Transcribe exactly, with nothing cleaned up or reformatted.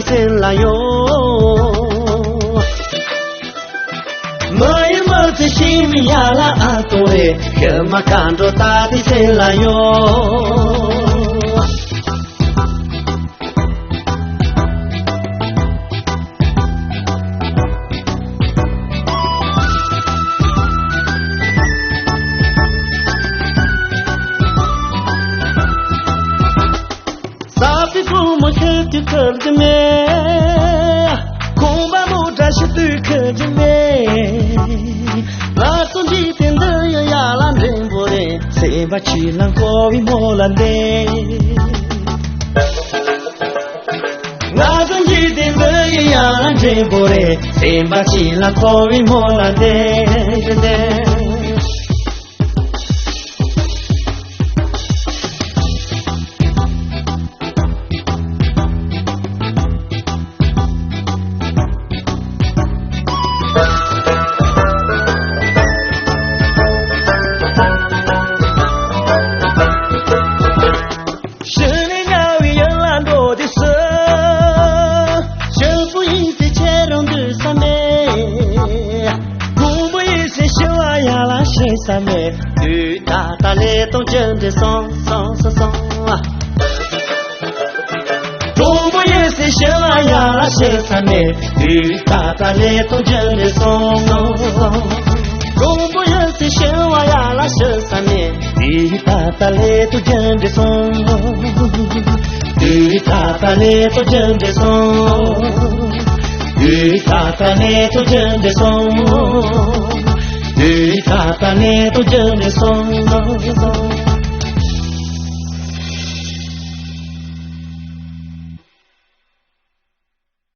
སེམས་ལ་ཡོད། མ་ཡི་མ་ཚེ་ཤི་མི་ཡ་ལ་ཨ་ཏོ་རེ་ཤི་མ་ཁ་འགྲོ་ད་དེ་སེམས་ལ་ཡོད། ས་པི་ཀུ་མོ་ཁེ་ཏི་ཁར་གི་མེ། ཁོང་པ་མོ་བཀྲ་ཤིས་དུས་ཁར་གི་མེ། ང་ཚོ་འཇིག་རྟེན་འདི་ཡི་ཡ་ལ་འདྲེན་པོ་རེད། སེམས་པ་ཆེ་ལ་འཁོར་བའི་མོ་ལ་འདེད། ང་ཚོ་འཇིག་རྟེན་འདི་ཡི་ཡ་ལ་འདྲེན་པོ་རེད། སེམས་པ་ཆེ་ལ་འཁོར་བའི་མོ་ལ་འདེད། ཤི་ནས་དམྱལ་བའི་ཡུལ་ལ་འགྲོ་དུས་སུ། ཤི་བོ་ཡིན་ཟེར་ཁྱེད་རང་འདུག་ས་མེད། གྲོང་པོ་ཡིན་ཟེར་ཤི་བ་ཡ་ལ་ཤི་ས་མེད། དུས་ད་ལྟ་ལས་དང་རྒྱུ་འབྲས་སོང་སོང་སོང་སོང་། གྲོང་པོ་ཡིན་ཟེར་ཤི་བ་ཡ་ལ་ཤི་ས་མེད། དུས་ད་ལྟ་ལས་དང་རྒྱུ་འབྲས་སོང་སོང་། གྲོང་པོ་ཡིན་ཟེར་ཤི་བ་ཡ་ལ་ཤི་ས་མེད། དུས་ད་ལྟ་ལས་དང་རྒྱུ་འབྲས་སོང་། དུས་ད་ལྟ་ལས་དང་རྒྱུ་འབྲས་སོང་། དུས་ད་ལྟ་ལས་དང་རྒྱུ་འབྲས་སོང་། དུས་ད་ལྟ་ལས་དང་རྒྱུ་འབྲས་སོང་།